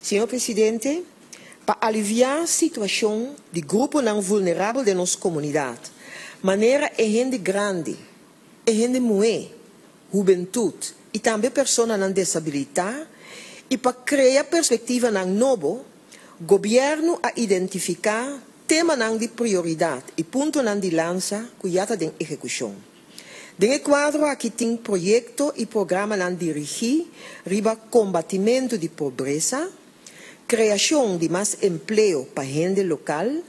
Señor Presidente, pa aliviá situashon di gruponan vulnerabel den nos komunidat, manera e hende grandi, e hende muhé, hubentut i tambe personanan desabilitá, i pa krea perspektivanan nobo, Gobièrnu a identifiká temanan di prioridat i puntonan di lansa ku ya ta den ehekushon. Den e kuadro aki tin proyekto i programanan dirigí riba kombatimentu di pobresa, kreashon di mas empleo pa hende lokal,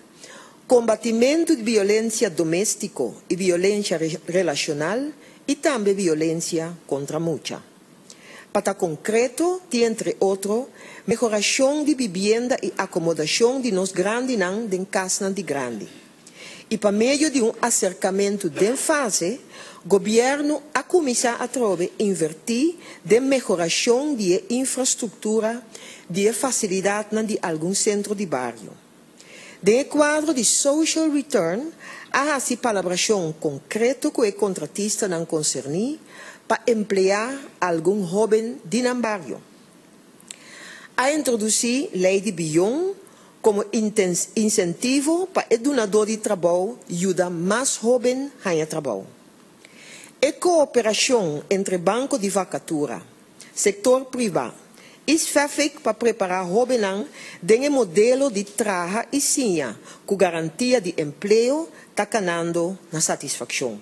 kombatimentu di violensia doméstiko i violensia relashonal i tambe violensia kontra mucha. Pa ta konkreto tin entre otro mehorashon di bibienda i akomodashon di nos grandinan den kasnan di grandi. I pa medio di un aserkamentu den fase, gobièrnu a kuminsá atrobe invertí den mehorashon di e infrastruktura di e fasilidatnan di algun sentro di bario. Den e kuadro di Social Return a hasi palabrashon konkreto ku e kontratistanan konserní pa empleá algun hóben di nan bario. A introdusí Lei di Bion komo insentivo pa e dunadó di trabou yuda mas hóben haña trabou. E kooperashon entre banko di vakatura, sektor privá i SFAFIC pa prepará hóbennan den e modelo di traha i siña ku garantia di empleo ta kanando na satisfakshon.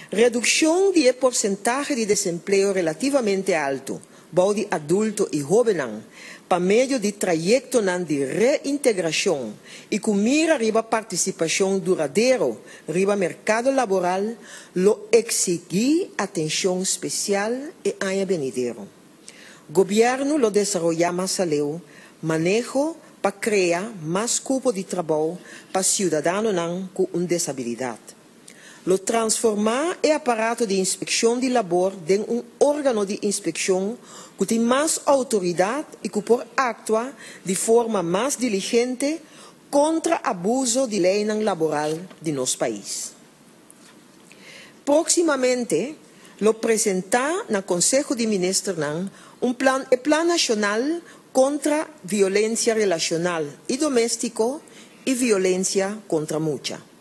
Redukshon di e porsentahe di desempleo relativamente altu bou di adulto i hóbennan pa medio di trayektonan di reintegrashon i ku mira riba partisipashon duradero riba merkado laboral lo eksigí atenshon spesial e aña benidero. Gobièrnu lo desaroyá mas aleu maneho pa krea mas kupo di trabou pa siudadanonan ku un desabilidat. Lo transformá e aparato di inspekshon di labor den un órgano di inspekshon ku tin mas outoridat i ku por aktua di forma mas diligente kontra abuso di leinan laboral di nos pais. Próksimamente lo presentá na Konseho di Ministernan un plan e Plan Nashonal kontra Violensia Relashonal i Doméstiko i Violensia kontra Mucha.